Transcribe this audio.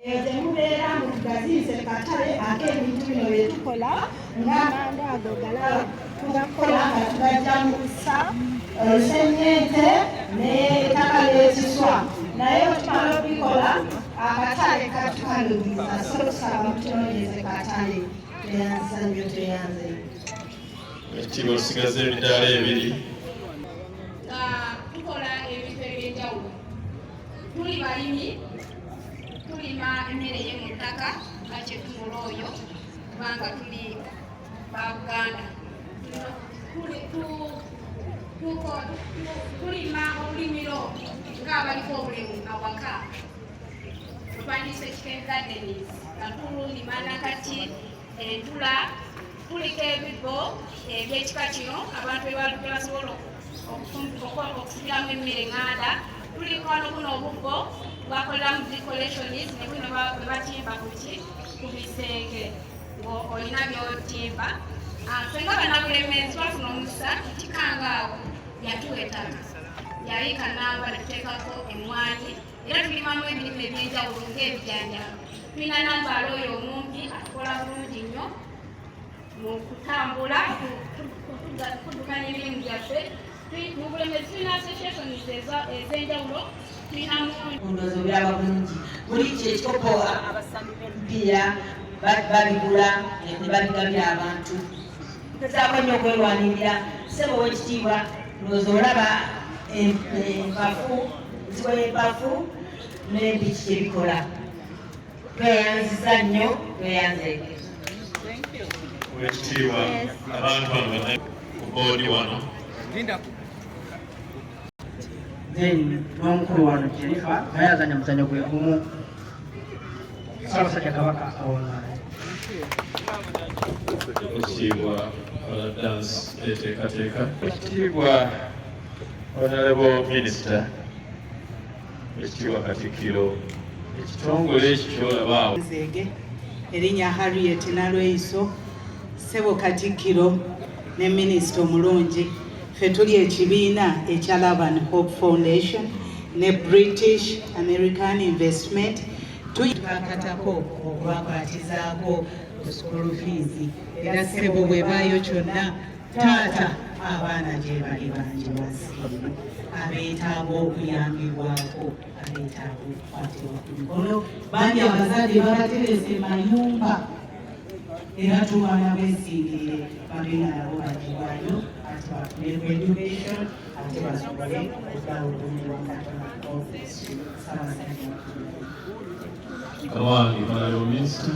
Gye mubeera mutugaziise katale ak'ebintu bino bye tukola, ng'amanda ago galaba tugakola nga tugajja mu busa, olusennyente n'ettaka ly'ekiswa, naye bwe tumala okubikola akatale katukaluubiriza. So tusaba mutunoonyeze katale. Tweyanziza nnyo, tweyanze. Ekitiibwa, osigaza emidaala ebiri. Nga tukola ebintu ebyenjawulo. Tuli balimi, tulima emmere ye mu ttaka nga kyetumula oyo, kubanga tuli ba Buganda. Tulima obulimiro ng'abaliko obulemu awaka, twandiyise kitchen gardens, nga tulima nakati, entula, tuliko ebibbo ebyekika kino abantu bye basobola okufukiramu emmere eŋŋanda. Tuliko wano buno obubbo bwakoleramu decorations, ne buno bwe batimba ku bisenge ng'olina by'otimba. Ffe nga Bannabulemeezi twafuna omukisa nti Kangaawo yatuwa ettaka, yayiika namba netuteekako emmwanyi, era tulimamu ebirime ebyenjawulo ng'ebijanjalo. Tulina nambaala oyo omumpi atukola bulungi nnyo mu kutambula kuddukanya emirimu gyaffe. Mu Bulemezi tulina associations ez'enjawulo, tulinamu Ndowooza obiraba bulungi buli ki ekikopo. Abasambi b'emipiira babigula ne babigabira abantu. Tugezaako nnyo okwerwanirira. Ssebo ow'ekitiibwa, ndowooza olaba empafu, nsigo y'empafu n'empiki kyebikola. Tweyanziza nnyo, tweyanze. Owekitiibwa, abantu bano bana ku boodi wano. Then n'omukulu wano Jennifer naye azanya muzanyo gwe gumu. Ssaabasajja Kabaka awangaale. Ekitiibwa, dance eteekateeka. Ekitiibwa Honorable Minister, ekitiibwa Katikkiro, ekitongole ekyo kyolaba awo. Nzege, erinnya Harriet Nalweyiso. Ssebo Katikkiro ne minisita omulungi, ffe tuli ekibiina ekya Love and Hope Foundation ne British American Investment. Tukakatako okubakwatizaako ku school fees, era ssebo bwebaayo kyonna taata, abaana gye bali bangi wansi abeetaaga okuyambibwako, abeetaaga okukwatibwa ku mikono bangi. Abazadde babaterese mayumba, era tubaana beesimbire babe nga nabo bagibwayo, ate bafune ku education, ate basobole okuddawo obulungi bwa Katonda. Ssaabasajja. Awange Honorable Minister.